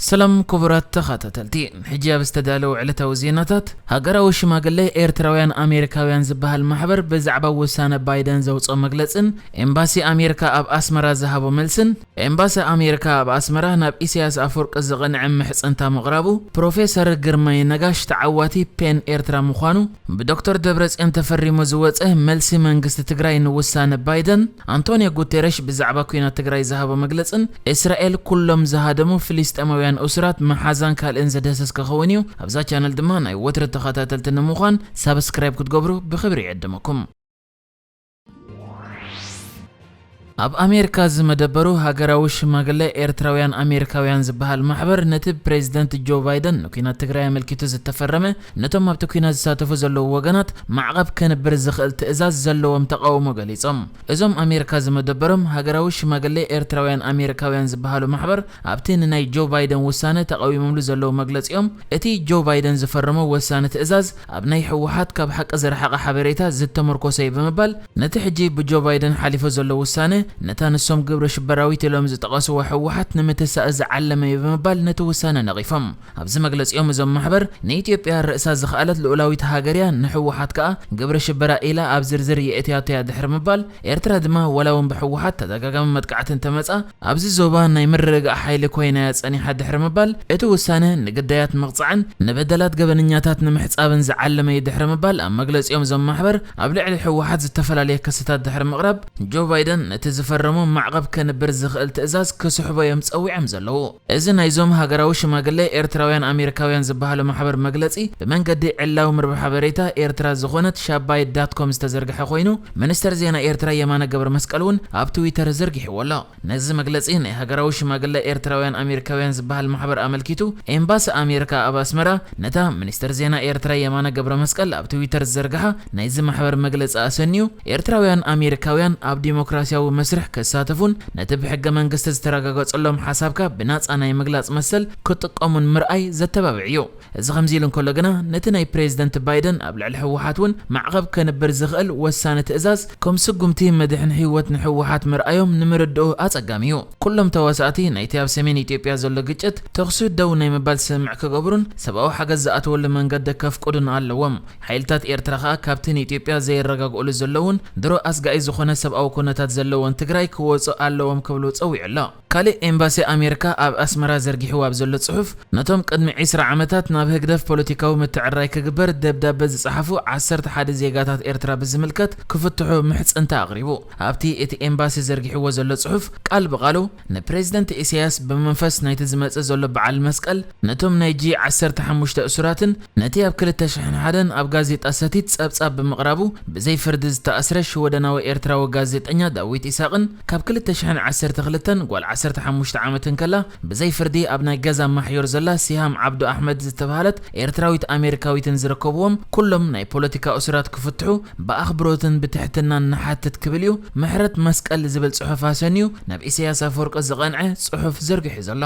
ሰላም ክቡራት ተኸታተልቲ፣ ሕጂ ኣብ ዝተዳለዉ ዕለታዊ ዜናታት፣ ሃገራዊ ሽማግለ ኤርትራውያን ኣሜሪካውያን ዝበሃል ማሕበር ብዛዕባ ውሳነ ባይደን ዘውፅኦ መግለፅን ኤምባሲ ኣሜሪካ ኣብ ኣስመራ ዝሃቦ መልስን፣ ኤምባሲ ኣሜሪካ ኣብ ኣስመራ ናብ ኢሳያስ ኣፈወርቂ ዝቐንዐ ምሕፅንታ ምቕራቡ፣ ፕሮፌሰር ግርማይ ነጋሽ ተዓዋቲ ፔን ኤርትራ ምዃኑ፣ ብዶክተር ደብረጽዮን ተፈሪሙ ዝወጸ መልሲ መንግስቲ ትግራይ ንውሳነ ባይደን፣ ኣንቶንዮ ጉቴረሽ ብዛዕባ ኲናት ትግራይ ዝሃቦ መግለጽን እስራኤል ኩሎም ዝሃደሙ ፍልስጤማውያን እሱራት መሓዛን ካልእን ዝድህሰስ ክኸውን እዩ። ኣብዛ ቻነል ድማ ናይ ወትሪ ተኸታተልቲ ንምዃን ሳብስክራይብ ክትገብሩ ብኽብሪ ይዕድመኩም። ኣብ ኣሜሪካ ዝመደበሩ ሃገራዊ ሽማግለ ኤርትራውያን ኣሜሪካውያን ዝበሃል ማሕበር፣ ነቲ ፕሬዚደንት ጆ ባይደን ንኲናት ትግራይ ኣመልኪቱ ዝተፈረመ፣ ነቶም ኣብቲ ኲናት ዝሳተፉ ዘለዉ ወገናት ማዕቐብ ከንብር ዝኽእል ትእዛዝ ዘለዎም ተቓውሞ ገሊጾም። እዞም ኣሜሪካ ዝመደበሮም ሃገራዊ ሽማግለ ኤርትራውያን ኣሜሪካውያን ዝበሃሉ ማሕበር፣ ኣብቲ ንናይ ጆ ባይደን ውሳነ ተቓዊሞምሉ ዘለዉ መግለጺኦም፣ እቲ ጆ ባይደን ዝፈረሞ ወሳኒ ትእዛዝ ኣብ ናይ ህወሓት ካብ ሓቂ ዝረሓቐ ሓበሬታ ዝተመርኮሰ እዩ ብምባል፣ ነቲ ሕጂ ብጆ ባይደን ሓሊፉ ዘሎ ውሳነ፣ ነታ ንሶም ግብረ ሽበራዊት ኢሎም ዝጠቐስዋ ህወሓት ንምትሳእ ዝዓለመ እዩ ብምባል ነቲ ውሳነ ነቒፎም። ኣብዚ መግለጺኦም፣ እዞም ማሕበር ንኢትዮጵያ ርእሳ ዝኸኣለት ልኡላዊት ሃገር እያ፣ ንህወሓት ከኣ ግብረ ሽበራ ኢላ ኣብ ዝርዝር የእትያቶ እያ ድሕሪ ምባል፣ ኤርትራ ድማ ዋላ እውን ብህወሓት ተደጋጋሚ መጥቃዕቲ እንተመጻ፣ ኣብዚ ዞባ ናይ ምርግጋእ ሓይሊ ኮይና እያ ጸኒሓ ድሕሪ ምባል፣ እቲ ውሳነ ንግዳያት ምቕጻዕን ንበደላት ገበነኛታት ንምሕጻብን ዝዓለመ እዩ ድሕሪ ምባል፣ ኣብ መግለጺኦም እዞም ማሕበር ኣብ ልዕሊ ህወሓት ዝተፈላለየ ክስታት ድሕሪ ምቕራብ፣ ጆ ባይደን ነቲ ዝፈረሞ ማዕቐብ ከንብር ዝኽእል ትእዛዝ ክስሕቦ እዮም ጸዊዖም ዘለዉ። እዚ ናይዞም ሃገራዊ ሽማግለ ኤርትራውያን ኣሜሪካውያን ዝበሃሉ ማሕበር መግለጺ፣ ብመንገዲ ዕላዊ መርበብ ሓበሬታ ኤርትራ ዝኾነት ሻባይ ዳት ኮም ዝተዘርግሐ ኮይኑ፣ ሚኒስተር ዜና ኤርትራ የማነ ገብረ መስቀል እውን ኣብ ትዊተር ዘርጊሕዎ ኣሎ። ነዚ መግለጺ ናይ ሃገራዊ ሽማግለ ኤርትራውያን ኣሜሪካውያን ዝበሃል ማሕበር ኣመልኪቱ፣ ኤምባሲ ኣሜሪካ ኣብ ኣስመራ ነታ ሚኒስተር ዜና ኤርትራ የማነ ገብረ መስቀል ኣብ ትዊተር ዝዘርግሓ ናይዚ ማሕበር መግለጺ ኣሰንዩ፣ ኤርትራውያን ኣሜሪካውያን ኣብ ዲሞክራሲያዊ መስርሕ ክሳተፉን ነቲ ብሕገ መንግስቲ ዝተረጋገጸሎም ሓሳብካ ብናጻ ናይ ምግላጽ መሰል ክጥቀሙን ምርኣይ ዘተባብዕ እዩ። እዚ ከምዚ ኢሉ እንከሎ ግና፣ ነቲ ናይ ፕሬዚደንት ባይደን ኣብ ልዕሊ ህወሓት እውን ማዕቐብ ከንብር ዝኽእል ወሳኒ ትእዛዝ ከም ስጉምቲ መድሕን ህይወት ንህወሓት ምርኣዮም ንምርድኡ ኣጸጋሚ እዩ። ኩሎም ተዋሳእቲ ናይቲ ኣብ ሰሜን ኢትዮጵያ ዘሎ ግጭት ተኹሲ ደው ናይ ምባል ስምምዕ ክገብሩን ሰብኣዊ ሓገዝ ዝኣትወሉ መንገዲ ከፍቅዱን ኣለዎም። ሓይልታት ኤርትራ ከኣ ካብቲ ንኢትዮጵያ ዘየረጋግእሉ ዘለውን ድሮ ኣስጋኢ ዝኾነ ሰብኣዊ ኩነታት ዘለዎን ትግራይ ክወጹ ኣለዎም ክብሉ ጸዊዑ ኣሎ። ካልእ ኤምባሲ ኣሜሪካ ኣብ ኣስመራ ዘርጊሕዎ ኣብ ዘሎ ጽሑፍ፣ ነቶም ቅድሚ ዕስራ ዓመታት ናብ ህግደፍ ፖለቲካዊ ምትዕርራይ ክግበር ደብዳበ ዝጸሓፉ ዓሰርተ ሓደ ዜጋታት ኤርትራ ብዝምልከት ክፍትሑ ምሕጽንታ ኣቕሪቡ። ኣብቲ እቲ ኤምባሲ ዘርጊሕዎ ዘሎ ጽሑፍ፣ ቃል ብቓሉ፣ ንፕሬዚደንት ኢሳያስ ብመንፈስ ናይቲ ዝመጽእ ዘሎ በዓል መስቀል፣ ነቶም ናይ ጂ ዓሰርተ ሓሙሽተ እሱራትን ነቲ ኣብ ክልተ ሽሕን ሓደን ኣብ ጋዜጣ ሰቲት ጸብጻብ ብምቕራቡ ብዘይ ፍርዲ ዝተኣስረ ሽወደናዊ ኤርትራዊ ጋዜጠኛ ዳዊት ኢሳቕን፣ ካብ ክልተ ሽሕን ዓሰርተ ክልተን ጓል ዓሰርተ ሓሙሽተ ዓመት እንከላ ብዘይ ፍርዲ ኣብ ናይ ገዛ ማሕዮር ዘላ ሲሃም ዓብዱ ኣሕመድ ዝተባህለት ኤርትራዊት ኣሜሪካዊትን ዝርከብዎም ኩሎም ናይ ፖለቲካ እሱራት ክፍትሑ ብኣኽብሮትን ብትሕትናን ንሓትት ክብል እዩ ምሕረት መስቀል ዝብል ጽሑፍ ኣሰንዩ ናብ ኢሳያስ ኣፈወርቂ ዝቐንዐ ጽሑፍ ዘርጊሑ ዘሎ።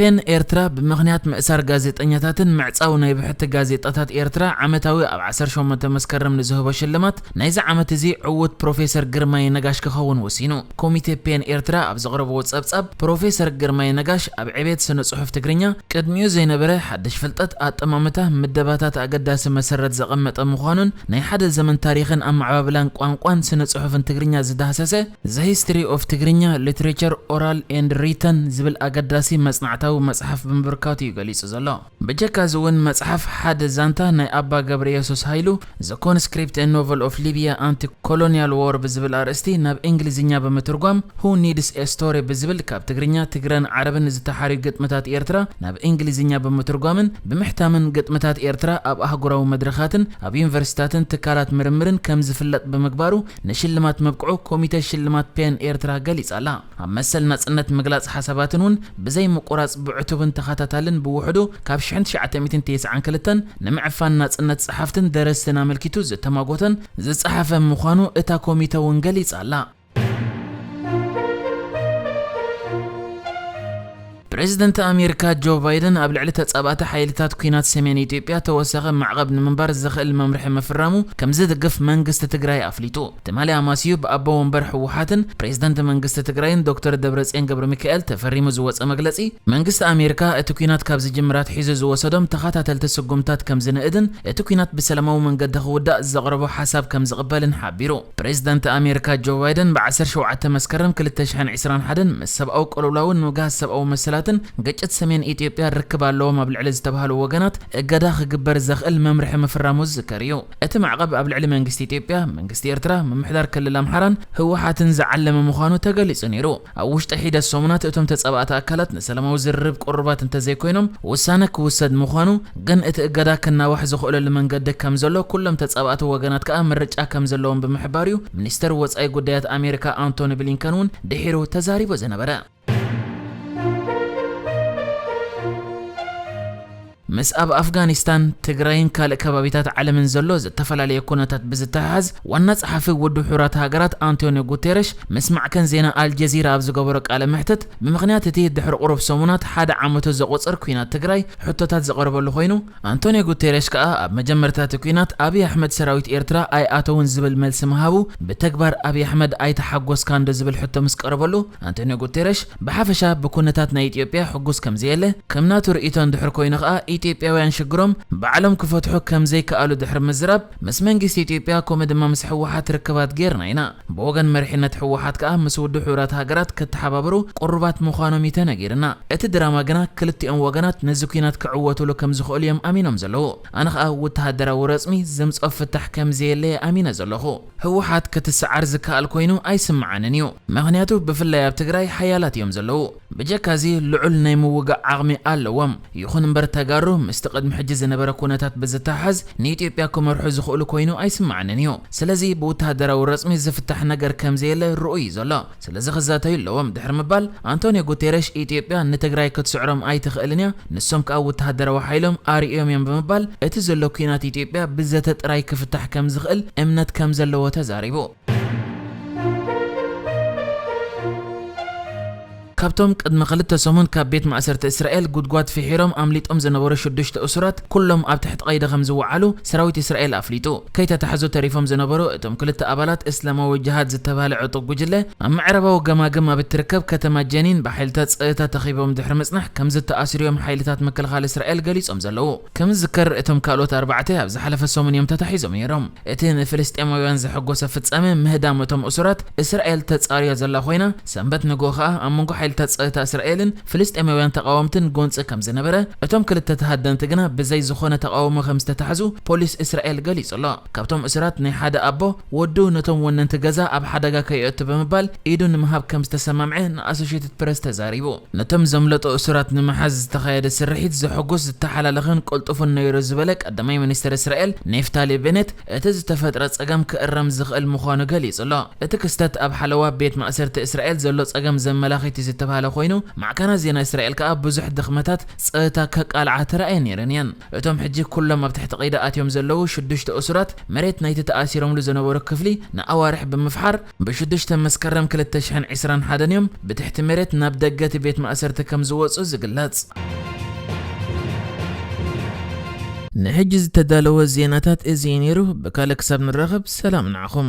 ፔን ኤርትራ ብምኽንያት ምእሳር ጋዜጠኛታትን ምዕጻው ናይ ብሕቲ ጋዜጣታት ኤርትራ ዓመታዊ ኣብ ዓሰርተ ሸሞንተ መስከረም ንዝህቦ ሽልማት ናይዚ ዓመት እዚ ዕዉት ፕሮፌሰር ግርማይ ነጋሽ ክኸውን ወሲኑ። ኮሚቴ ፔን ኤርትራ ኣብ ዘቕረብዎ ጸብጻብ፣ ፕሮፌሰር ግርማይ ነጋሽ ኣብ ዕቤት ስነ ጽሑፍ ትግርኛ ቅድሚኡ ዘይነበረ ሓድሽ ፍልጠት፣ ኣጠማምታ፣ ምደባታት ኣገዳሲ መሰረት ዘቐመጠ ምዃኑን ናይ ሓደ ዘመን ታሪኽን ኣመዓባብላን ቋንቋን ስነ ጽሑፍን ትግርኛ ዝዳህሰሰ The History of Tigrinya Literature Oral and Written ዝብል ኣገዳሲ መጽናዕታዊ መጽሓፍ ብምብርካቱ እዩ ገሊጹ ዘሎ። ብጀካ እዚ እውን መጽሓፍ ሓደ ዛንታ ናይ ኣባ ገብረየሱስ ሃይሉ The Conscript Novel of Libya Anti-Colonial War ብዝብል ኣርእስቲ ናብ እንግሊዝኛ ብምትርጓም Who Needs a Story ብዝብል ካብ ትግርኛ፣ ትግረን ዓረብን ዝተሓርዩ ግጥምታት ኤርትራ ናብ እንግሊዝኛ ብምትርጓምን ብምሕታምን ግጥምታት ኤርትራ ኣብ ኣህጉራዊ መድረኻትን ኣብ ዩኒቨርሲታትን ትካላት ምርምርን ከም ዝፍለጥ ብምግባሩ ንሽልማት ምብቅዑ ኮሚተ ሽልማት ፔን ኤርትራ ገሊጻ ኣላ። ኣብ መሰል ናጽነት ምግላጽ ሓሳባትን እውን ብዘይ ምቁራጽ ብዕቱብን ተኸታታልን ብውሕዱ ካብ ሽሕን ትሽዓተ ሚእትን ተስዓን ክልተን ንምዕፋን ናጽነት ጸሓፍትን ደረስትን ኣመልኪቱ ዝተማጎተን ዝጸሓፈ ምዃኑ እታ ኮሚተ እውን ገሊጻ ኣላ። ፕሬዚደንት ኣሜሪካ ጆ ባይደን ኣብ ልዕሊ ተጻባእቲ ሓይልታት ኲናት ሰሜን ኢትዮጵያ ተወሳኺ ማዕቐብ ንምንባር ዘኽእል መምርሒ ምፍራሙ ከም ዝድግፍ መንግስቲ ትግራይ ኣፍሊጡ። ትማሊ ኣማስዩ ብኣቦ ወንበር ህወሓትን ፕሬዚደንት መንግስቲ ትግራይን ዶክተር ደብረጽዮን ገብረ ሚካኤል ተፈሪሙ ዝወጸ መግለጺ፣ መንግስቲ ኣሜሪካ እቲ ኲናት ካብ ዝጅምር ኣትሒዙ ዝወሰዶም ተኸታተልቲ ስጉምታት ከም ዝንእድን እቲ ኲናት ብሰላማዊ መንገዲ ክውዳእ ዘቕረቦ ሓሳብ ከም ዝቕበልን ሓቢሩ። ፕሬዚዳንት ኣሜሪካ ጆ ባይደን ብ ዓሰርተ ሸውዓተ መስከረም ክልተ ሽሕን ዕስራን ሓደን ምስ ሰብኣዊ ቅልውላውን ምግሃስ ሰብኣዊ መሰላትን ግጭት ሰሜን ኢትዮጵያ ርክብ ኣለዎም ኣብ ልዕሊ ዝተባህሉ ወገናት እገዳ ክግበር ዘኽእል መምርሒ ምፍራሙ ዝዝከር እዩ። እቲ ማዕቐብ ኣብ ልዕሊ መንግስቲ ኢትዮጵያ፣ መንግስቲ ኤርትራ፣ ምምሕዳር ክልል ኣምሓራን ህወሓትን ዝዓለመ ምዃኑ ተገሊጹ ነይሩ። ኣብ ውሽጢ ሒደት ሰሙናት እቶም ተጻባእቲ ኣካላት ንሰላማዊ ዝርርብ ቅሩባት እንተዘይኮይኖም ውሳነ ክውሰድ ምዃኑ፣ ግን እቲ እገዳ ክናዋሕ ዝኽእለሉ መንገዲ ከም ዘሎ ኩሎም ተጻባእቲ ወገናት ከኣ ምርጫ ከም ዘለዎም ብምሕባር እዩ ሚኒስተር ወጻኢ ጉዳያት ኣሜሪካ ኣንቶኒ ብሊንከን እውን ድሒሩ ተዛሪቡ ዝነበረ። ምስ ኣብ ኣፍጋኒስታን፣ ትግራይን ካልእ ከባቢታት ዓለምን ዘሎ ዝተፈላለየ ኩነታት ብዝተሓሓዝ ዋና ጸሓፊ ውድብ ሕቡራት ሃገራት ኣንቶኒዮ ጉቴረሽ ምስ ማዕከን ዜና ኣልጀዚራ ኣብ ዝገበሮ ቃለ መሕትት፣ ብምኽንያት እቲ ድሕሪ ቁሩብ ሰሙናት ሓደ ዓመቱ ዘቑጽር ኲናት ትግራይ ሕቶታት ዝቐረበሉ ኮይኑ፣ ኣንቶኒዮ ጉቴረሽ ከኣ ኣብ መጀመርታ እቲ ኲናት ኣብይ ኣሕመድ ሰራዊት ኤርትራ ኣይኣተውን ዝብል መልሲ ምሃቡ ብተግባር ኣብይ ኣሕመድ ኣይተሓጎስካን ዶ ዝብል ሕቶ ምስ ቀረበሉ፣ ኣንቶኒዮ ጉቴረሽ ብሓፈሻ ብኩነታት ናይ ኢትዮጵያ ሕጉስ ከም ዘየለ፣ ከም ናቱ ርእይቶ እንድሕር ኮይኑ ከኣ ኢትዮጵያውያን ሽግሮም ባዕሎም ክፈትሑ ከም ዘይከኣሉ ድሕሪ ምዝራብ፣ ምስ መንግስቲ ኢትዮጵያ ከምኡ ድማ ምስ ህወሓት ርክባት ጌርና ኢና። ብወገን መሪሕነት ህወሓት ከኣ ምስ ውድብ ሕቡራት ሃገራት ክተሓባበሩ ቅሩባት ምዃኖም እዩ ተነጊርና። እቲ ድራማ ግና ክልቲኦም ወገናት ነዚ ኲናት ክዕወቱሉ ከም ዝኽእሉ እዮም ኣሚኖም ዘለዉ። ኣነ ከኣ ወተሃደራዊ ረጽሚ ዘምጽኦ ፍታሕ ከም ዘየለ ኣሚነ ዘለኹ። ህወሓት ክትሰዓር ዝከኣል ኮይኑ ኣይስምዓንን እዩ። ምኽንያቱ ብፍላይ ኣብ ትግራይ ሓያላት እዮም ዘለዉ። ብጀካዚ ልዑል ናይ ምውጋእ ዓቕሚ ኣለዎም። ይኹን እምበር ተጋሩ ምስቲ ቅድሚ ሕጂ ዝነበረ ኩነታት ብዝተሓዝ ንኢትዮጵያ ክመርሑ ዝኽእሉ ኮይኑ ኣይስምዓንን እዩ። ስለዚ ብወተሃደራዊ ረጽሚ ዝፍታሕ ነገር ከም ዘየለ ርኡይ እዩ ዘሎ። ስለዚ ክዛተዩ ኣለዎም ድሕሪ ምባል ኣንቶኒዮ ጉቴረሽ ኢትዮጵያ ንትግራይ ክትስዕሮም ኣይትኽእልን እያ፣ ንሶም ከኣ ወተሃደራዊ ሓይሎም ኣርእዮም እዮም ብምባል እቲ ዘሎ ኲናት ኢትዮጵያ ብዘተ ጥራይ ክፍታሕ ከም ዝኽእል እምነት ከም ዘለዎ ተዛሪቡ። ካብቶም ቅድሚ ክልተ ሰሙን ካብ ቤት ማእሰርቲ እስራኤል ጉድጓድ ፍሒሮም ኣምሊጦም ዝነበሩ ሽዱሽተ እሱራት ኩሎም ኣብ ትሕቲ ቀይዲ ከም ዝወዓሉ ሰራዊት እስራኤል ኣፍሊጡ። ከይተታሕዙ ተሪፎም ዝነበሩ እቶም ክልተ ኣባላት እስላማዊ ጅሃድ ዝተባህለ ዕጡቕ ጉጅለ ኣብ ምዕራባዊ ገማግም ኣብ እትርከብ ከተማ ጀኒን ብሓይልታት ጸጥታ ተኺቦም ድሕሪ ምጽናሕ ከም ዝተኣስሩ እዮም ሓይልታት ምክልኻል እስራኤል ገሊጾም ዘለዉ። ከም ዝዝከር እቶም ካልኦት ኣርባዕተ ኣብ ዝሓለፈ ሰሙን እዮም ተታሒዞም ነይሮም። እቲ ንፍልስጤማውያን ዘሐጎሰ ፍጻመ ምህዳም እቶም እሱራት እስራኤል ተጻርዮ ዘላ ኮይና፣ ሰንበት ንግሆ ከኣ ኣብ መንጎ ሓይልታት ጸጥታ እስራኤልን ፍልስጤማውያን ተቓወምትን ጎንጺ ከም ዝነበረ፣ እቶም ክልተ ተሃደንቲ ግና ብዘይ ዝኾነ ተቓውሞ ከም ዝተታሕዙ ፖሊስ እስራኤል ገሊጹ ኣሎ። ካብቶም እሱራት ናይ ሓደ ኣቦ ወዱ ነቶም ወነንቲ ገዛ ኣብ ሓደጋ ከየእቱ ብምባል ኢዱ ንምሃብ ከም ዝተሰማምዐ ንኣሶሼትድ ፕረስ ተዛሪቡ። ነቶም ዘምለጡ እሱራት ንምሓዝ ዝተኻየደ ስርሒት ዘሐጉስ፣ ዝተሓላለኸን ቅልጡፍን ነይሩ ዝበለ ቀዳማይ ሚኒስተር እስራኤል ኔፍታሊ ቤኔት፣ እቲ ዝተፈጥረ ጸገም ክእረም ዝኽእል ምዃኑ ገሊጹ ኣሎ። እቲ ክስተት ኣብ ሓለዋ ቤት ማእሰርቲ እስራኤል ዘሎ ጸገም ዘመላኺት እዩ ዝተባህለ ኮይኑ፣ ማዕከናት ዜና እስራኤል ከኣ ብዙሕ ድኽመታት ጸጥታ ከቃልዓ ተራእየን ነይረን እየን። እቶም ሕጂ ኩሎም ኣብ ትሕቲ ቀይዲ ኣትዮም ዘለዉ ሽዱሽተ እሱራት፣ መሬት ናይቲ ተኣሲሮምሉ ዝነበሩ ክፍሊ ንኣዋርሕ ብምፍሓር፣ ብሽዱሽተ መስከረም ክልተ ሽሕን ዕስራን ሓደን እዮም ብትሕቲ መሬት ናብ ደገ እቲ ቤት ማእሰርቲ ከም ዝወጹ ዝግለጽ። ንሕጂ ዝተዳለወ ዜናታት እዚ እዩ ነይሩ። ብካልእ ክሳብ ንራኸብ ሰላም ንዓኹም።